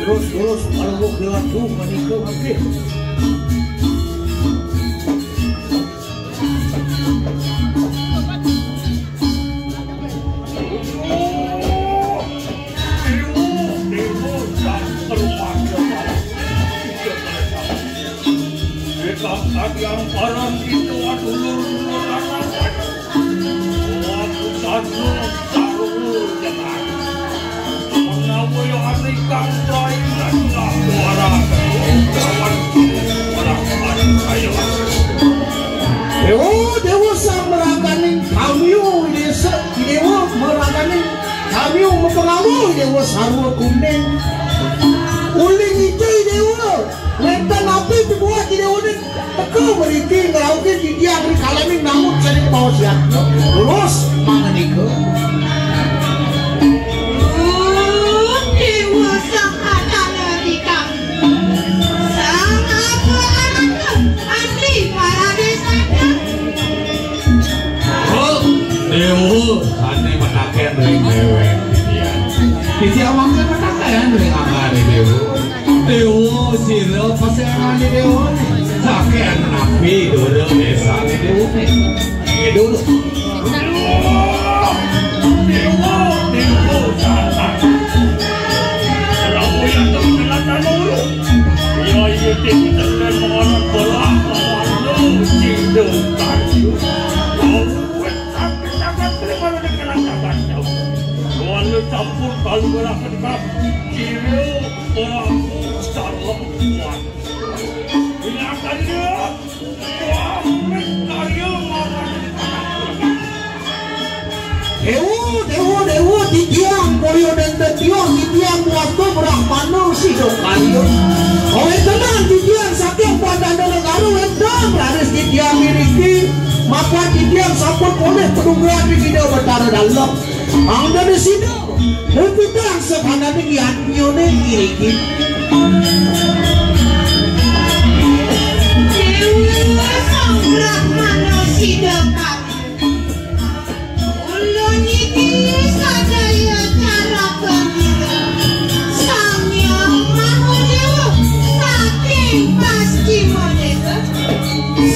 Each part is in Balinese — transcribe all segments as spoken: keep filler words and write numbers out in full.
Terus, terus, kalau mau gelap tuh, manis tuh, manis. Dewa, dewa, dan permata. Dekat yang parang itu adalah aku satu sarwa dengan mengawai hari kang lain adalah suara kawan orang kaya. Dewa, dewa sang meraganing kamiu desa, dewa meraganing kamiu mapangawai dewa sarwa kuning. Uling icai dewa, wénten napi pibuat dewa ning Teka mriki ngrauhin titiang ri kalaning namut sané maos yatna. Terus mangandika. Om Déwa Sang Atana Dikang. Sang Apa Arata Andi Paradésana. Oh, Déwa sané mataken ring déwék titiang. Titiang mangkin mataken ring anggané Déwa. Déwa, sira pasengané Déwa. Saking napi dura désané Déwa? Déwa, Déwa, Déwa, salah. Prabu yang terkenal tanuru. Iya, iya, Déwa, terkenal mengolah bola, mengolah cinta, kayu. Kau buat sakit, sakit, terima kasih, kenang, sakit. Kau anu campur, kalau berapa dekat. Kira, aku salah buat. Ingat aja. Wah, karya marang Ayo nenten tiang titiang buat tu brahmana sida karya. Awe tenang titiang saking Padana Negara wenten raris titiang miriki. Maka titiang sampun polih padugra di Ida Betara Dalem. Angda di sida muputang sakananing yadnyane iriki. Dewa Sang Brahmana sida karya. Kula niki sadaya cara gembira. Sang Hyang Mahadewa saking Pascima Desa.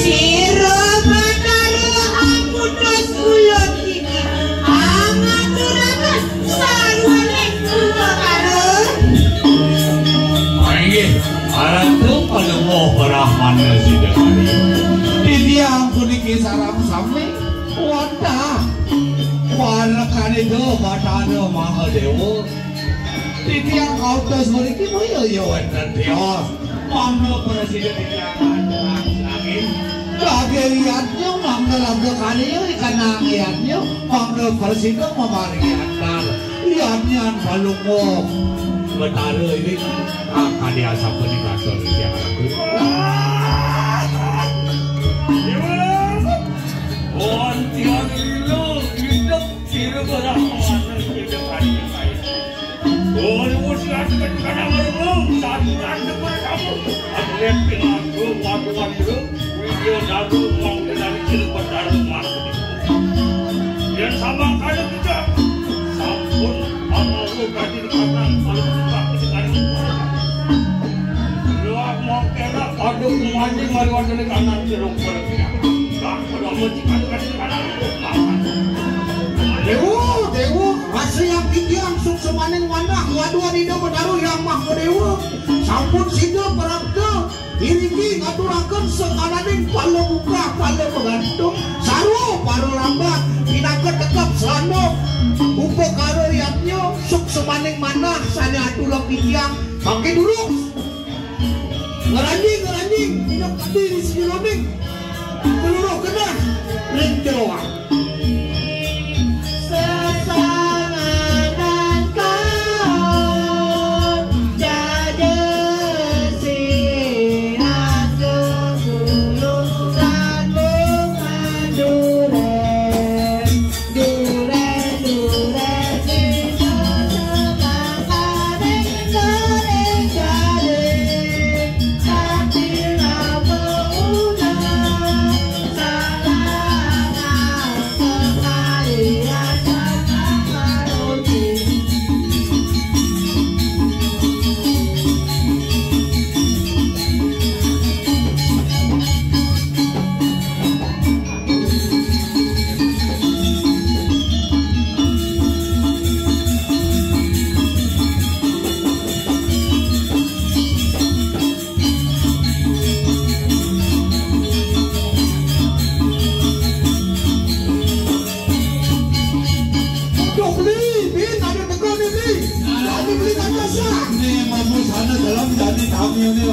Sira Batara amutus kula niki angaturaken sarwaning upakara. Inggih, Ratu Palungguh Brahmana sida kari. Titiang puniki sareng sami. Wantah, parekane Ida Batara Mahadewa. Titiang kautus mriki boya ya wenten tios. Mangda prasida titiang aturang sinangin. Daging yadnya mangda labda kaliya ikanang yadnya. Mangda prasida mamargi antar. Yadnyan Palungguh Betara ini. Akadi asapa ni katon titiang Ratu. Dewa, Wantian lilo hidup sira berapa anak kita kaya kaya. Orang usian kencana merungu, satu randa berkamu. Aku lihat pelaku, waktu-waktu, video daru, mau dari sini bertaruh masuk. Yang sama kaya kita, sampun, amal lu kasih dikatakan, kalau kita sekali. Luar mau kena, aduh, mandi, mari, waduh, kanan, jeruk, berarti. Dewa, Dewa, rasa yang titiang suksmaning manah, waduh, Ida Betara Hyang Maha Dewa. Sampun sida prapta, iriki ngaturaken sakalaning pala buka, pala pagantung, sarwa para lambat, pinaka tekep sandok, upakara yadnya, suksmaning manah, sane aturang titiang, mangke durus. Ngeranjing, ngeranjing, minyak tadi di sejeroning, peluru kena, ring jeroan.